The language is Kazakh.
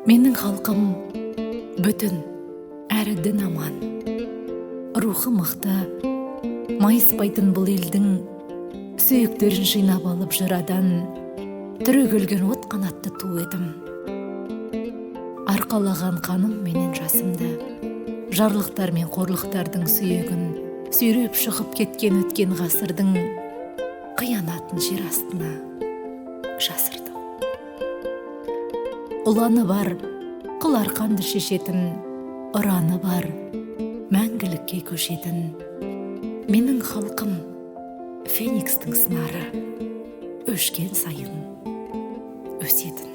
Менің халқым бүтін әрі дін аман, рухы мықты, майыспайтын бұл елдің сүйектерін жинап алып, жырадан түрегелген от қанатты ту едім. Арқалаған қаным менен жасымды, жарлықтар мен қорлықтардың сүйегін сүйреп шығып кеткен өткен ғасырдың қиянатын жер астына жасырдым. Ұланы бар қыл арқанды шешетін, ұраны бар мәңгілікке көшетін. Менің халқым феникстің сыңары, өшкен сайын өсетін.